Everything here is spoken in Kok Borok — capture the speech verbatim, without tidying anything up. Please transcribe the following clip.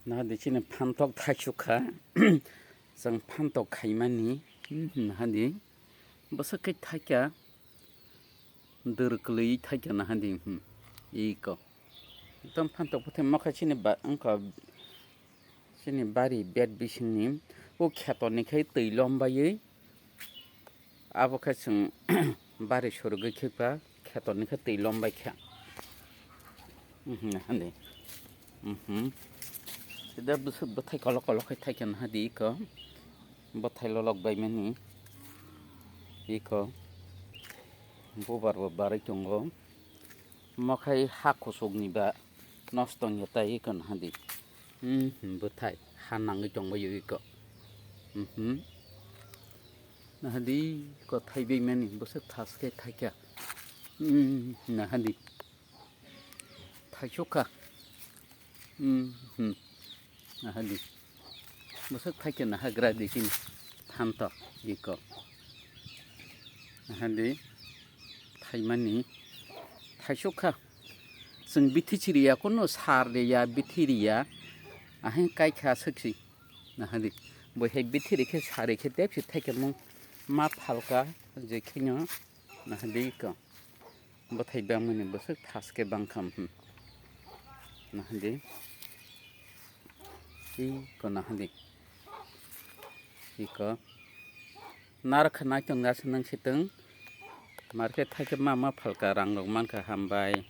Nahadi chini phantok thaisuk kha. Chwng phantok khaimani. Hmm, nahadi. Bwswk khe thaikha. Dwr kwlwi thaikha nahadi. Hmm. Iko. Ekdom phantok bwthai mokha chini ba-, wngkha chini bari bed bisingni. O khetorni khai twi lombaiwi. Abo khe chwng bari surugwi khe ba khetorni khe twi lombai kha. Mhm, hande. Mhm. Sida bwswk bwthai kolok kolok khe thaikha nahadi iko. Bwthai lolok baimani iko. Bubar bo barwi tongo. Mokhai ha kuchukni ba nosto wngya tai iko nahadi. Mhm, bwthai ha nangwi tongbaio iko. Mhm. Nahadi ko thaibaimani bwswk thaske thaikha. Mhm, nahadi. Thaisukha. Mhm. Nahadi. Bwswk thaikha nahagra di chini phantok iko. Nahadi. Thaimani. Thaisukha. Chwng bithi chiriya, kunu sar riya, bithi riya. Aheng kaikha swksi. Nahadi. Boihai bithi rikhe sar rikhe tepsi thaikhe mung ma phalka je kheno. Nahadi iko. Bwthai bangmani bwswk thaske bangkha, hmm. Nahadi. Iko nahadi. Iko. Narwkha naitong nasi nang sitwng. Market thaikhe ma ma phalka rang rok mankha hambai.